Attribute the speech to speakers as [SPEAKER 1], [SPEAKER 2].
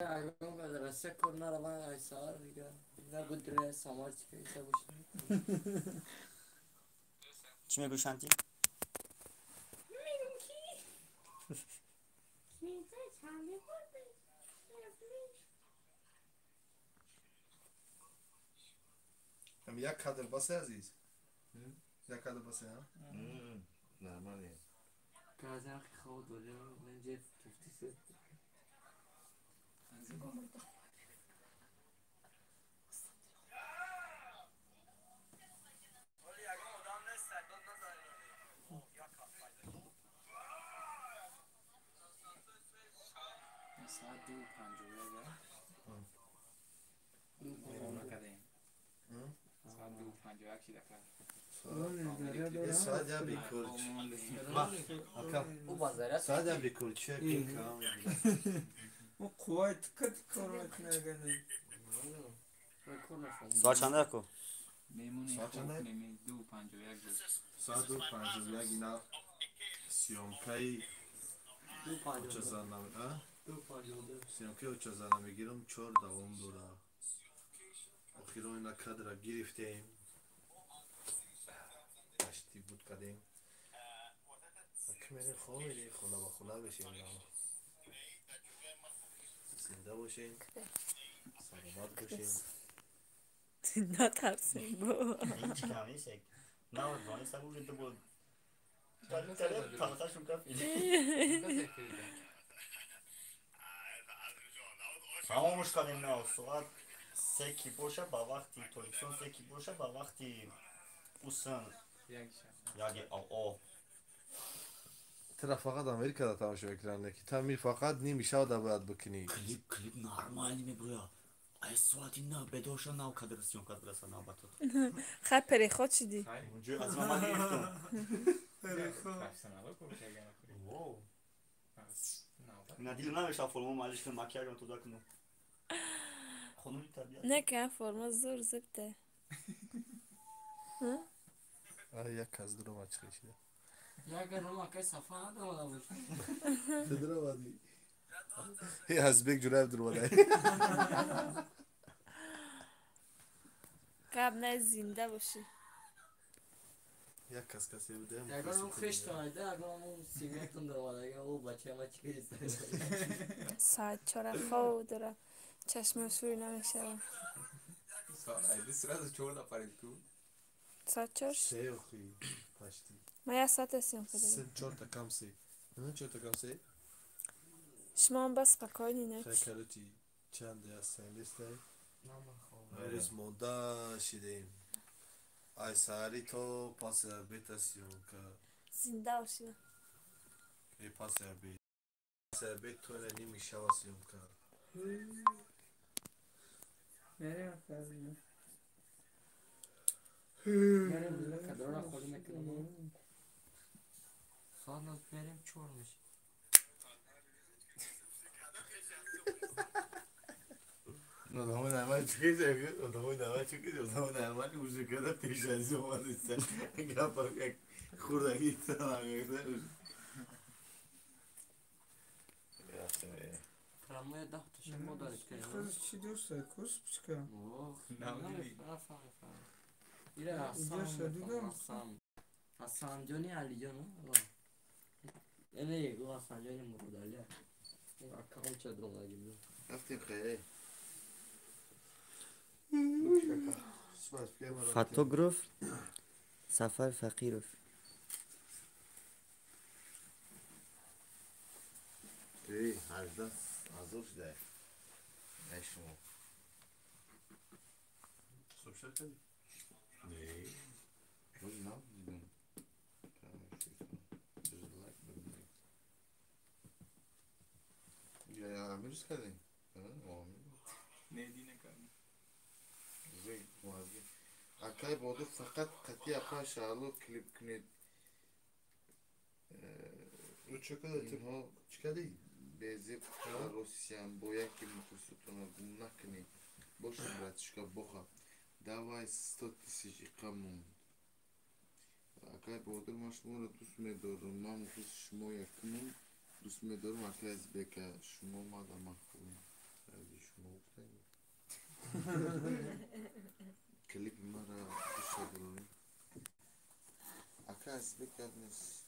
[SPEAKER 1] Россия кор нарава, айсар дига. Набудре самарчика иса бош.
[SPEAKER 2] Чӣ мегӯӣ, Шанти?
[SPEAKER 3] Мегум ки?
[SPEAKER 4] Як кадр басе, азиз. Як кадр басе, ҳа?
[SPEAKER 5] Нормально.
[SPEAKER 1] Казах хоб дорем, нже туфти.
[SPEAKER 6] Соат 2:51. Накардем. Соат 2:51 шида кард.
[SPEAKER 4] Соат я бекорч. Ака. Соат я бекорч.
[SPEAKER 7] О қувваи тикат кор мекунагани.
[SPEAKER 2] Соат чанда, ако?
[SPEAKER 6] Мемони.
[SPEAKER 4] Соат чанда?
[SPEAKER 6] 2:51.
[SPEAKER 4] Соат 2:51 ина съёмкаи очазан, а? Съёмкаи очазана мегирам, чор давом дора. Охирон ина кадра гирифтем. Ҳашти буд кардем. Аки мерем, хоб мерем, хона ба хона бешем. Зинда бошем. Саломат бошем.
[SPEAKER 3] Натарсем бо.
[SPEAKER 2] Ҳеҷ кам нест. На, донистам уже ду бор. Талхашум кафид. Фаромӯш кардем, на, соат се ки боша ба вақти Тоҷикистон, се ки боша ба вақти усан. Яги о.
[SPEAKER 4] Тра фақат Америкада тамошо мекунанд, ки та ми фақат ними шаб бояд бикунӣ.
[SPEAKER 2] Клип, клип нормально меброя. Ай соати на бедорша нав кадр съёмка бираса навбатот.
[SPEAKER 3] Хай, переход шидӣ.
[SPEAKER 2] Аз ман гирифтам.
[SPEAKER 4] Воу.
[SPEAKER 2] На дил намеша форма малиш кунам, макияжам тоза кунам. Хонуми табиат.
[SPEAKER 3] Не, ки форма зур зибте.
[SPEAKER 4] Як кас дурома чиқи шида.
[SPEAKER 1] Як рома кай сафа надомада бош.
[SPEAKER 4] Ту дуромадӣ? Ҳазбек Ҷураев дуромада.
[SPEAKER 3] Гап не, зинда бошӣ.
[SPEAKER 4] Як кас касе буде.
[SPEAKER 1] Ягон он хештон айда, ягон он семьятон дуромада, ягон о бача ма чӣ кириста.
[SPEAKER 3] Соат чора хоб дора. Чашмам шӯр намешавад.
[SPEAKER 6] Соат айди сразу чор напарид ку.
[SPEAKER 3] Соат чор?
[SPEAKER 4] Се охи почти.
[SPEAKER 3] Ма як соата съёмка дорем.
[SPEAKER 4] Се чорта кам се. Чорта кам се.
[SPEAKER 3] Шумоам бас спокойный
[SPEAKER 4] Хай,
[SPEAKER 3] ночи.
[SPEAKER 4] короче, чанд ҳастем нестай? Рӯз монда шидем. Ай саҳарӣ то паси обеда съёмка.
[SPEAKER 3] Зинда бошӣ.
[SPEAKER 4] Э, паси обед. Паси обед то ина ними шаба съёмка.
[SPEAKER 7] Мерем кардем.
[SPEAKER 1] Мерем кадрора холӣ мекунам. Соат наз мерем чор меши.
[SPEAKER 5] Одамои нормали чӣ кида? Одамои нормали чӣ кида? Одамои нормали уже када пеш аз омадиста. Гапа як хурдаги танагда.
[SPEAKER 1] Прамоя даҳ та шумо доред ки.
[SPEAKER 7] Хыз чӣ дӯста? Куспичка.
[SPEAKER 1] Ира Ҳасан.
[SPEAKER 7] Иҷоша дидам.
[SPEAKER 1] Ҳасан. Ҳасанҷони Алиҷон. Эне ӯ Ҳасанҷони Муродали. Аккаунт ча дромаги.
[SPEAKER 5] Рафтем хайре.
[SPEAKER 2] Фотограф Сафар Фақиров.
[SPEAKER 5] Эй, 18 ҳазор шуда. Ай шумо.
[SPEAKER 4] Субшар кардӣ?
[SPEAKER 5] Не. Боз набудидам. Я амирус кардем?
[SPEAKER 6] Не, ди накардем.
[SPEAKER 5] Акай Бодур, фақат қатъи апа Шаҳло клип кунед.
[SPEAKER 4] Ӯ чӣ када?
[SPEAKER 5] Инҳо
[SPEAKER 4] Чӣ кардӣ?
[SPEAKER 5] безеб Россиян, бо яке мухлисотонро гум накунед. Боша, братишка, боха. Давай 100 тысяч иқа монд. Акай Бодур, ман шуморо дӯст медорам. Ман мухлиси шумо якумам. Дӯст медорам, акай Азизбека. Шумо мада маъқулем. Клипи мара гӯша бурорем. Ака, Азизбек гап нест.